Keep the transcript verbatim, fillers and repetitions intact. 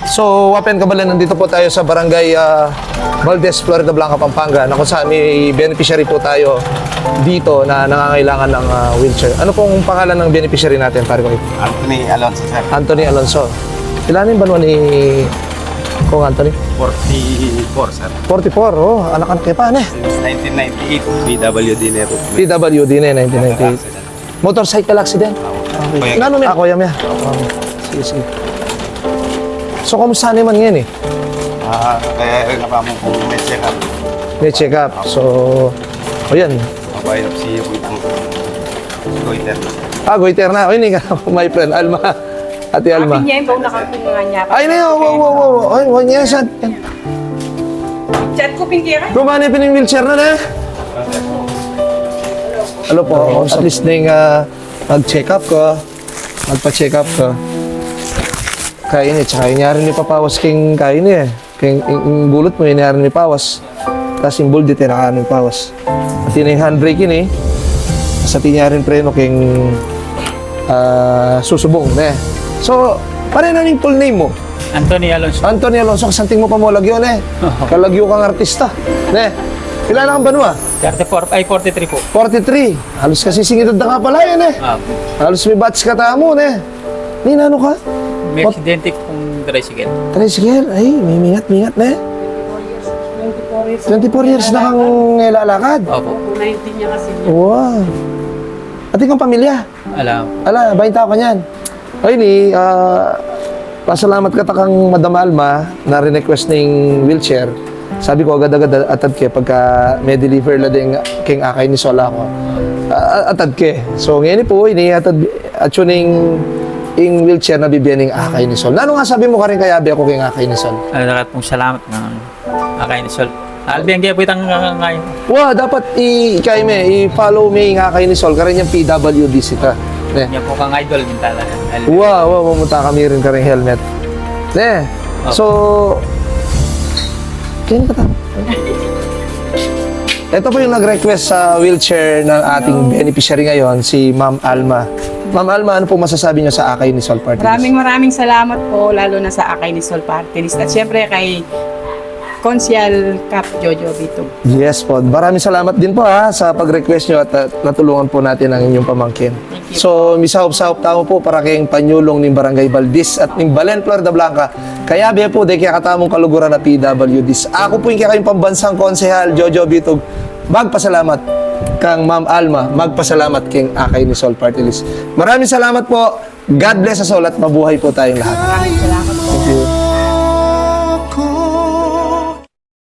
So, wa pin, kabalen, nandito po tayo sa Barangay, ah, Valdez, Floridablanca, Pampanga, na kung saan may beneficiary po tayo dito na nangangailangan ng, ah, wheelchair. Ano pong pangalan ng beneficiary natin, pare ko? Anthony Alonso, sir. Anthony Alonso. Ilan yung banwa ni Kong Anthony? Forty-four, sir. Forty-four, oh, anak-anak ya pa, ne? Since nineteen ninety-eight, P W D na po. P W D na, nineteen ninety-eight. Motorcycle accident? Kuya, Nanu mi? Ako, yan, yan. Oh, sige, sige. So, kumusta naman ngayon eh? Ah, kaya nga pa mo kung may check-up. May check-up. So, o yan. Mabiopsy po itong goiter. Ah, goiter na. O, ini nga, my friend, Alma. Ate Alma. Pinye, bau na kang pinungan niya. Ay, na yun. Wow, wow, wow. Ay, wow, niya, saan? Chat ko, pinye ka. Gumana pin yung wheelchair na, ne? Hello po. At least na yung, ah, mag-check up ko. Magpa-check up ko. Kaya ini, tsaka ini, yarin mi papawas king kaya ini eh. King, ing, ing gulut mu, ini yarin mi pawas. Tas ing buldi, tinakan mi pawas. At ini yung handbrake ini. Sa tinyarin preno king, ah, susubung, ne? So, pare, nanu ing full name mu? Anthony Alonso. Anthony Alonso, kasanting mu pa mu lagyu, ne? Kalagyu kang artista, ne? Pila na kang banwa? Thirty-four, ay, forty-three po. Forty-three. Halos kasi singidad na ka pala yan, eh. Ah, Halos may batch ka tamu, ne? Ni nanu ka? May aksidente kung tricycle. Tricycle? Ay, may mingat, mingat, ne? Twenty-four years na kang ilalakad. Opo. nineteen niya kasi. Wow. At ikaw pamilya? Alam. Ala, bain tau kanyan. Ay, ni, ah, pasalamat kata kang Madam Alma na rin-request ning wheelchair. Sabi ko, agad-agad atad ke pagka may deliver la ding king Akay ni Sol ako. Ah, atad ke. So, ngayon po, ini atad, atyu ning ing wheelchair na bibie ning Akay ni Sol. Nanu nga sabi mu karin kayabe ku king Akay ni Sol? Ay, dapat pong salamat ng Akay ni Sol. Albian kaya po itang uh, ngayon. Wa, dapat i, ikay me, i-follow me ing Akay ni Sol. Karin yang P W D sita. Ne? Niya po kang idol, minta lang. Wa, wa, mamunta kami rin karing helmet. Ne? Opo. So, kaya ka ta. Ito po yung nag-request sa wheelchair ng ating beneficiary ngayon, si Ma'am Alma. Ma'am Alma, ano po masasabi niyo sa Akay ni Sol Party List? Maraming maraming salamat po, lalo na sa Akay ni Sol Party List. At syempre kay Konsehal Kap Jojo Bitog. Yes po. Maraming salamat din po ha sa pag-request nyo at uh, natulungan po natin ang inyong pamangkin. Thank you. So, misahop-sahop tamu po para kayong panyulong ning Barangay Valdez at ning Balen, Floridablanca. Kayabe pu deng kekatamung kaluguran a P W Ds. Aku pu ing kekayung pambansang konsehal, Jojo Bitog, magpasalamat kang Ma'am Alma, magpasalamat keng Akay ni Sol Party List. Maraming salamat po. God bless us all at mabuhay po tayong lahat. Maraming salamat po.